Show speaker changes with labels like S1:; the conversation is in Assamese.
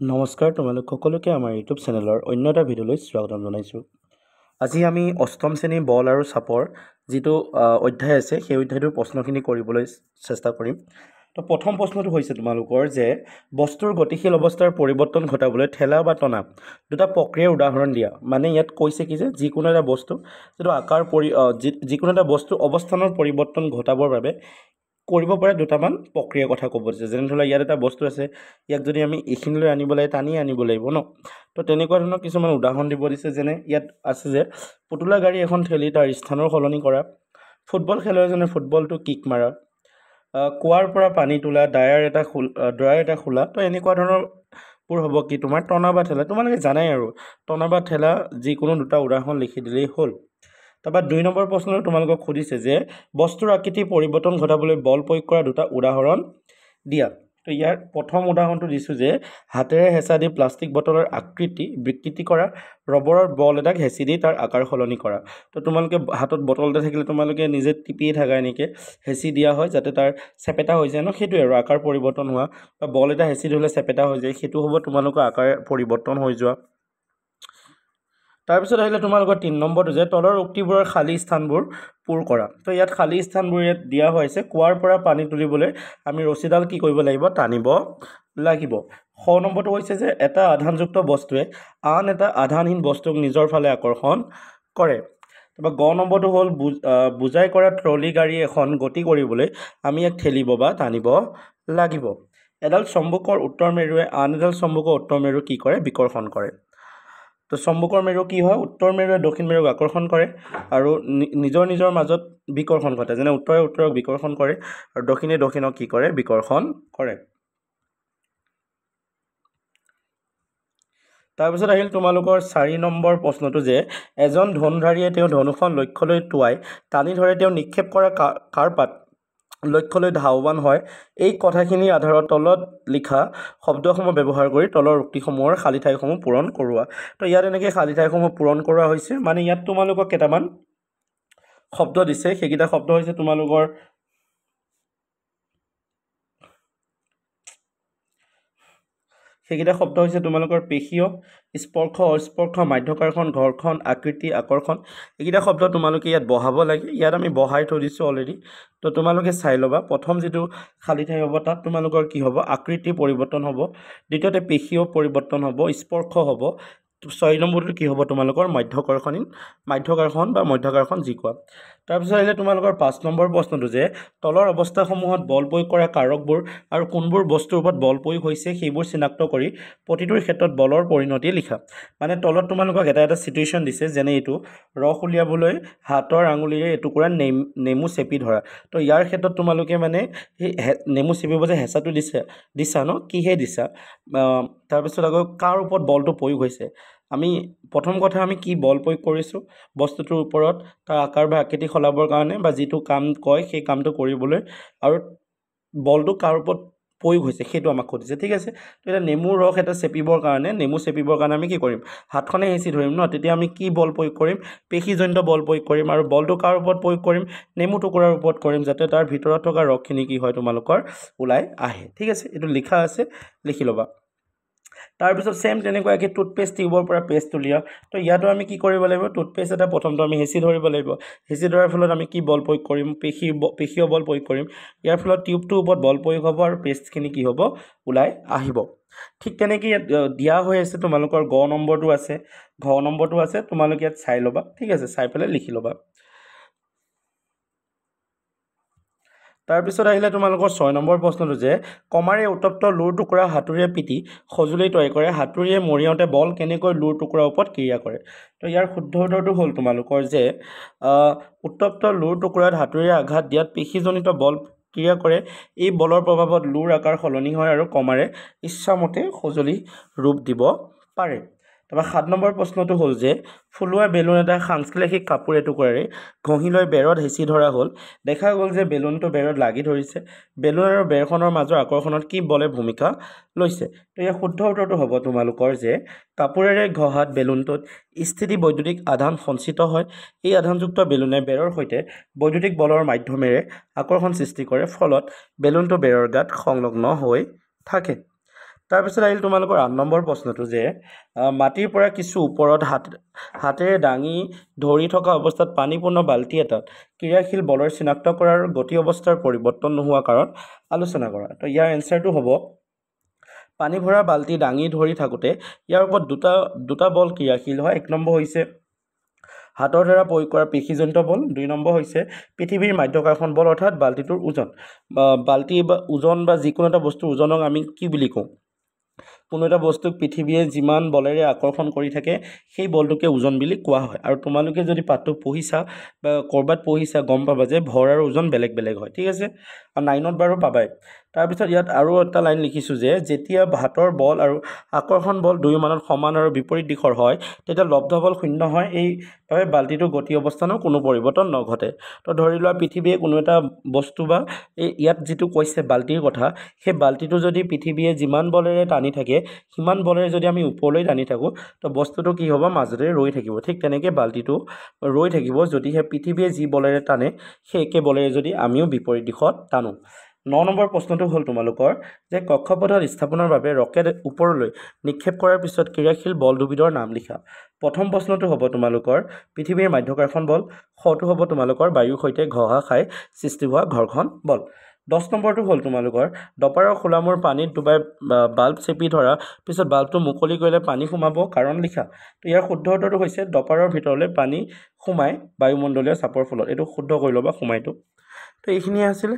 S1: নমস্কাৰ তোমালোক সকলোকে আমাৰ ইউটিউব চেনেলৰ অন্য এটা ভিডিঅ'লৈ স্বাগতম জনাইছোঁ। আজি আমি অষ্টম শ্ৰেণীৰ বল আৰু চাপৰ যিটো অধ্যায় আছে সেই অধ্যায়টোৰ প্ৰশ্নখিনি কৰিবলৈ চেষ্টা কৰিম। তো প্ৰথম প্ৰশ্নটো হৈছে তোমালোকৰ যে বস্তুৰ গতিশীল অৱস্থাৰ পৰিৱৰ্তন ঘটাবলৈ ঠেলা বা টনা দুটা প্ৰক্ৰিয়াৰ উদাহৰণ দিয়া। মানে ইয়াত কৈছে কি যে যিকোনো এটা বস্তু যিটো আকাৰ যিকোনো এটা বস্তু অৱস্থানৰ পৰিৱৰ্তন ঘটাবৰ বাবে কৰিব পৰা দুটামান প্ৰক্ৰিয়াৰ কথা ক'ব দিছে। যেনে ধৰি লওক ইয়াত এটা বস্তু আছে, ইয়াক যদি আমি এইখিনিলৈ আনিব লাগে টানি আনিব লাগিব ন, তো তেনেকুৱা ধৰণৰ কিছুমান উদাহৰণ দিব দিছে। যেনে ইয়াত আছে যে পুতলা গাড়ী এখন ঠেলি তাৰ স্থানৰ সলনি কৰা, ফুটবল খেলুৱৈ এজনে ফুটবলটো কিক মাৰা, কুঁৱাৰ পৰা পানী তোলা, ড্ৰায়াৰ এটা খোলা। তো এনেকুৱা ধৰণৰবোৰ হ'ব কি তোমাৰ টনা বা ঠেলা। তোমালোকে জানাই আৰু টনা বা ঠেলা যিকোনো দুটা উদাহৰণ লিখি দিলেই হ'ল। তাৰপৰা দুই নম্বৰ প্ৰশ্নটো তোমালোকক সুধিছে যে বস্তুৰ আকৃতি পৰিৱৰ্তন ঘটাবলৈ বল প্ৰয়োগ কৰা দুটা উদাহৰণ দিয়া। তো ইয়াৰ প্ৰথম উদাহৰণটো দিছোঁ যে হাতেৰে হেঁচা দি প্লাষ্টিক বটলৰ আকৃতি বিকৃতি কৰা, ৰবৰৰ বল এটাক হেঁচি দি তাৰ আকাৰ সলনি কৰা। তো তোমালোকে হাতত বটল এটা থাকিলে তোমালোকে নিজে টিপিয়ে থাকা, এনেকৈ হেঁচি দিয়া হয় যাতে তাৰ চেপেটা হৈ যায় ন, সেইটোৱে আৰু আকাৰ পৰিৱৰ্তন হোৱা। বা বল এটা হেঁচি ধৰিলে চেপেটা হৈ যায়, সেইটো হ'ব তোমালোকৰ আকাৰ পৰিৱৰ্তন হৈ যোৱা। তাৰপিছত আহিলে তোমালোকৰ তিনি নম্বৰটো যে তলৰ উক্তিবোৰৰ খালী স্থানবোৰ পূৰ কৰা। তো ইয়াত খালী স্থানবোৰ ইয়াত দিয়া হৈছে। কুঁৱাৰ পৰা পানী তুলিবলৈ আমি ৰছীডাল কি কৰিব লাগিব, টানিব লাগিব। শ নম্বৰটো হৈছে যে এটা আধানযুক্ত বস্তুৱে আন এটা আধানহীন বস্তুক নিজৰ ফালে আকৰ্ষণ কৰে। তাৰপৰা গ নম্বৰটো হ'ল বোজাই কৰা ট্ৰলী গাড়ী এখন গতি কৰিবলৈ আমি ইয়াক ঠেলিব বা টানিব লাগিব। এডাল চম্বুকৰ উত্তৰ মেৰুৱে আন এডাল চম্বুকৰ উত্তৰ মেৰু কি কৰে, বিকৰ্ষণ কৰে। তো চম্বুকৰ মেৰু কি হয়, উত্তৰ মেৰুৱে দক্ষিণ মেৰুক আকৰ্ষণ কৰে আৰু নিজৰ নিজৰ মাজত বিকৰ্ষণ ঘটে। যেনে উত্তৰে উত্তৰক বিকৰ্ষণ কৰে আৰু দক্ষিণে দক্ষিণক কি কৰে, বিকৰ্ষণ কৰে। তাৰপিছত আহিল তোমালোকৰ চাৰি নম্বৰ প্ৰশ্নটো যে এজন ধনুধাৰীয়ে তেওঁ ধনুখন লক্ষ্যলৈ টোঁৱাই টানি ধৰে, তেওঁ নিক্ষেপ কৰা কাঁড়পাত লক্ষ্যলৈ ধাৱমান হয়। এই কথাখিনিৰ আধাৰত তলত লিখা শব্দসমূহ ব্যৱহাৰ কৰি তলৰ উক্তিসমূহৰ খালী ঠাইসমূহ পূৰণ কৰোৱা। তো ইয়াত এনেকৈ খালী ঠাইসমূহ পূৰণ কৰোৱা হৈছে। মানে ইয়াত তোমালোকক কেইটামান শব্দ দিছে, সেইকেইটা শব্দ হৈছে তোমালোকৰ পেশীয়, স্পৰ্শ, অস্পৰ্শ, মাধ্যাকৰ্ষণ, ঘৰ্ষণ, আকৃতি, আকৰ্ষণ। এইকেইটা শব্দ তোমালোকে ইয়াত বহাব লাগে। ইয়াত আমি বহাই থৈ দিছোঁ অলৰেডি, তো তোমালোকে চাই ল'বা। প্ৰথম যিটো খালী ঠাই হ'ব তাত তোমালোকৰ কি হ'ব, আকৃতি পৰিৱৰ্তন হ'ব, দ্বিতীয়তে পেশীয় পৰিৱৰ্তন হ'ব, স্পৰ্শ হ'ব, ছয় নম্বৰটো কি হ'ব তোমালোকৰ মাধ্যাকৰ্ষণ বা মধ্যাকৰ্ষণ যি কোৱা। তাৰপিছত আহিলে তোমালোকৰ পাঁচ নম্বৰ প্ৰশ্নটো যে তলৰ অৱস্থাসমূহত বল প্ৰয়োগ কৰা কাৰকবোৰ আৰু কোনবোৰ বস্তুৰ ওপৰত বল প্ৰয়োগ হৈছে সেইবোৰ চিনাক্ত কৰি প্ৰতিটোৰ ক্ষেত্ৰত বলৰ পৰিণতি লিখা। মানে তলত তোমালোকক এটা এটা চিটুৱেশ্যন দিছে, যেনে এইটো ৰস উলিয়াবলৈ হাতৰ আঙুলিৰে এটুকুৰা নেমু চেপি ধৰা। তো ইয়াৰ ক্ষেত্ৰত তোমালোকে মানে সেই নেমু চেপিব যে হেঁচাটো দিছা ন, কিহে দিছা, তাৰপিছত আকৌ কাৰ ওপৰত বলটো প্ৰয়োগ হৈছে। আমি প্ৰথম কথা আমি কি বল প্ৰয়োগ কৰিছোঁ বস্তুটোৰ ওপৰত, তাৰ আকাৰ বা আকৃতি সলাবৰ কাৰণে বা যিটো কাম কয় সেই কামটো কৰিবলৈ, আৰু বলটো কাৰ ওপৰত প্ৰয়োগ হৈছে সেইটো আমাক সুধিছে। ঠিক আছে, তো এতিয়া নেমুৰ ৰস এটা চেপিবৰ কাৰণে, নেমু চেপিবৰ কাৰণে আমি কি কৰিম, হাতখনে হেঁচি ধৰিম ন, তেতিয়া আমি কি বল প্ৰয়োগ কৰিম, পেশীজনিত বল প্ৰয়োগ কৰিম। আৰু বলটো কাৰ ওপৰত প্ৰয়োগ কৰিম, নেমু টুকুৰাৰ ওপৰত কৰিম, যাতে তাৰ ভিতৰত থকা ৰসখিনি কি হয় তোমালোকৰ ওলাই আহে। ঠিক আছে, এইটো লিখা আছে, লিখি ল'বা। তাৰপিছত ছেম তেনেকুৱাকৈ টুথপেষ্ট টিউবৰ পৰা পেষ্ট উলিওৱা। তো ইয়াতো আমি কি কৰিব লাগিব, টুথপেষ্ট এটা প্ৰথমটো আমি হেঁচি ধৰিব লাগিব। হেঁচি ধৰাৰ ফলত আমি কি বল প্ৰয়োগ কৰিম, পেশীয় বল প্ৰয়োগ কৰিম। ইয়াৰ ফলত টিউবটোৰ ওপৰত বল প্ৰয়োগ হ'ব আৰু পেষ্টখিনি কি হ'ব, ওলাই আহিব। ঠিক তেনেকৈ ইয়াত দিয়া হৈ আছে তোমালোকৰ গ নম্বৰটো আছে, ঘ নম্বৰটো আছে, তোমালোকে ইয়াত চাই ল'বা। ঠিক আছে, চাই পেলাই লিখি ল'বা। তাৰপিছত আহিলে তোমালোকৰ ছয় নম্বৰ প্ৰশ্নটো যে কমাৰে উত্তপ্ত লোৰ টুকুৰা হাতুৰীয়ে পিটি সঁজুলি তৈয়াৰ কৰে, হাতুৰীয়ে মৰিয়াওঁতে বল কেনেকৈ লোৰ টুকুৰাৰ ওপৰত ক্ৰিয়া কৰে। তো ইয়াৰ শুদ্ধ উত্তৰটো হ'ল তোমালোকৰ যে উত্তপ্ত লোৰ টুকুৰাত হাতুৰীয়ে আঘাত দিয়াত পেশীজনিত বল ক্ৰিয়া কৰে। এই বলৰ প্ৰভাৱত লোৰ আকাৰ সলনি হয় আৰু কমাৰে ইচ্ছামতে সঁজুলি ৰূপ দিব পাৰে। তাৰপৰা সাত নম্বৰ প্ৰশ্নটো হ'ল যে ফুলোৱা বেলুন এটা সাংশ্লেষিক কাপোৰ এটুকুৰাৰে ঘঁহি লৈ বেৰত হেঁচি ধৰা হ'ল। দেখা গ'ল যে বেলুনটো বেৰত লাগি ধৰিছে। বেলুন আৰু বেৰখনৰ মাজৰ আকৰ্ষণত কি বলে ভূমিকা লৈছে। তো ইয়াৰ শুদ্ধ উত্তৰটো হ'ব তোমালোকৰ যে কাপোৰেৰে ঘঁহাত বেলুনটোত স্থিতি বৈদ্যুতিক আধান সঞ্চিত হয়। এই আধানযুক্ত বেলুনে বেৰৰ সৈতে বৈদ্যুতিক বলৰ মাধ্যমেৰে আকৰ্ষণ সৃষ্টি কৰে, ফলত বেলুনটো বেৰৰ গাত সংলগ্ন হৈ থাকে। তাৰপিছত আহিল তোমালোকৰ 8 নম্বৰ প্ৰশ্নটো যে মাটিৰ পৰা কিছু ওপৰত হাতেৰে দাঙি ধৰি থকা অৱস্থাত পানীপূৰ্ণ বাল্টি এটাত ক্ৰিয়াশীল বলৰ চিনাক্ত কৰাৰ গতি অৱস্থাৰ পৰিৱৰ্তন নোহোৱা কাৰণ আলোচনা কৰা। তো ইয়াৰ এনচাৰটো হ'ব পানী ভৰা বাল্টি দাঙি ধৰি থাকোঁতে ইয়াৰ ওপৰত দুটা বল ক্ৰিয়াশীল হয়। 1 নম্বৰ হৈছে হাতৰ দ্বাৰা প্ৰয়োগ কৰা পেশীজনিত বল, 2 নম্বৰ হৈছে পৃথিৱীৰ মাধ্যাকৰ্ষণ বল অৰ্থাৎ বাল্টিটোৰ ওজন। বা বাল্টি বা ওজন বা যিকোনো এটা বস্তুৰ ওজনক আমি কি বুলি কওঁ? কোনো এটা বস্তুক পৃথিৱীয়ে যিমান বলেৰে আকৰ্ষণ কৰি থাকে সেই বলটোকে ওজন বুলি কোৱা হয়। আৰু তোমালোকে যদি পাঠটো পঢ়িছা বা ক'ৰবাত পঢ়িছা গম পাবা যে ভৰ আৰু ওজন বেলেগ বেলেগ হয়, ঠিক আছে। আৰু 9ত বাৰু পাবাই। তাৰপিছত ইয়াত আৰু এটা লাইন লিখিছোঁ যে যেতিয়া হাতৰ বল আৰু আকৰ্ষণ বল দুয়ো মানত সমান আৰু বিপৰীত দিশৰ হয় তেতিয়া লব্ধ বল শূন্য হয়, এইবাবে বাল্টিটোৰ গতি অৱস্থানৰ কোনো পৰিৱৰ্তন নঘটে। তো ধৰি লোৱা পৃথিৱীয়ে কোনো এটা বস্তু বা এই ইয়াত যিটো কৈছে বাল্টিৰ কথা, সেই বাল্টিটো যদি পৃথিৱীয়ে যিমান বলেৰে টানি থাকে সিমান বলেৰে যদি আমি ওপৰলৈ টানি থাকোঁ তো বস্তুটো কি হ'ব, মাজতে ৰৈ থাকিব। ঠিক তেনেকৈ বাল্টিটো ৰৈ থাকিব যদিহে পৃথিৱীয়ে যি বলেৰে টানে সেই একে বলেৰে যদি আমিও বিপৰীত দিশত টানো। 9 নম্বৰ প্ৰশ্নটো হ'ল তোমালোকৰ যে কক্ষপথত স্থাপনৰ বাবে ৰকেট ওপৰলৈ নিক্ষেপ কৰাৰ পিছত ক্ৰিয়াশীল বল দুবিধৰ নাম লিখা। প্ৰথম প্ৰশ্নটো হ'ব তোমালোকৰ পৃথিৱীৰ মাধ্যাকৰ্ষণ বল, খটো হ'ব তোমালোকৰ বায়ুৰ সৈতে ঘঁহা খাই সৃষ্টি হোৱা ঘৰ্ষণ বল। 10 নম্বৰটো হ'ল তোমালোকৰ ডপাৰৰ খোলা মূৰ পানীত ডুবাই বাল্ব চেপি ধৰাৰ পিছত বাল্বটো মুকলি কৰিলে পানী সোমাব, কাৰণ লিখা। তো ইয়াৰ শুদ্ধ উত্তৰটো হৈছে ডপাৰৰ ভিতৰলৈ পানী সোমাই বায়ুমণ্ডলীয় চাপৰ ফলত। এইটো শুদ্ধ কৰি ল'বা সোমাইটো। তো এইখিনিয়ে আছিলে।